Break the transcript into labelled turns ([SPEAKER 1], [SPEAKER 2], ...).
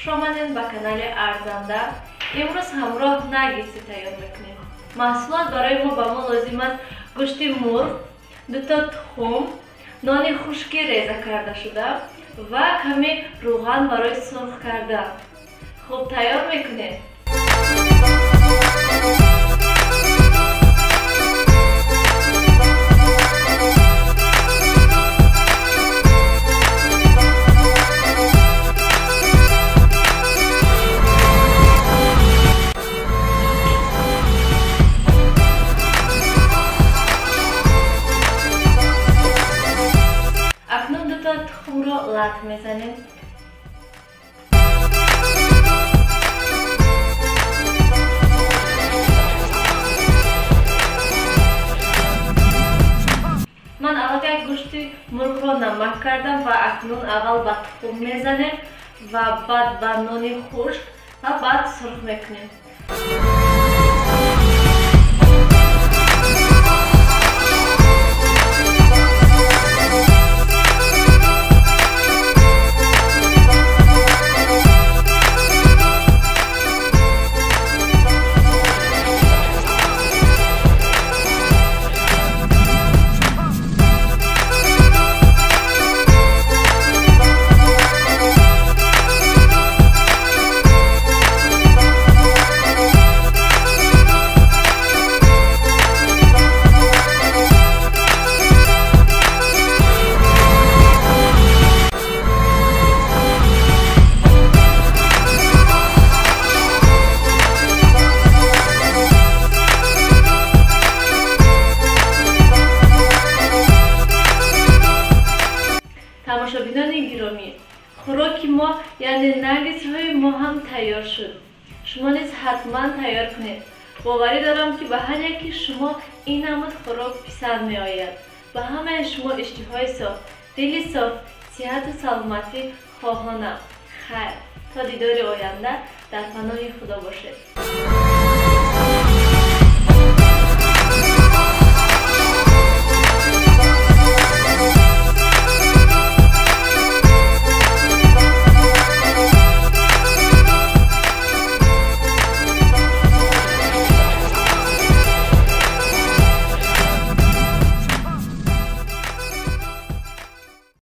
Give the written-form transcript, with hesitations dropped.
[SPEAKER 1] Хуш омадед ба канали Арзанда. Имрӯз ҳамроҳ наггетси тайёр мекунем. Маҳсулот барои мо ба мо лозим аст гӯшти мурғ, дуто тухм, нони хушки реза карда шуда ва каме рӯған барои сурх кардан. Хуб, тайёр мекунем. Тухмро лат мезанем. Ман аллакай гӯшти мурғро намак кардам ва акнун аввал ба тухм мезанем ва баъд ба нони хушк ва баъд сурх мекунем. Тамошобинони гиромӣ, хӯроки мо, яъне наггетсҳои мо ҳам тайёр шуд. Шумо низ ҳатман тайёр кунед. Боварӣ дорам, ки ба ҳар яки шумо ин намуд хӯрок писанд меояд. Ба ҳамаи шумо иштиҳои соф, дили соф, сиҳату саломатӣ хоҳонам. Хайр, то дидори оянда дар паноҳи Худо бошед.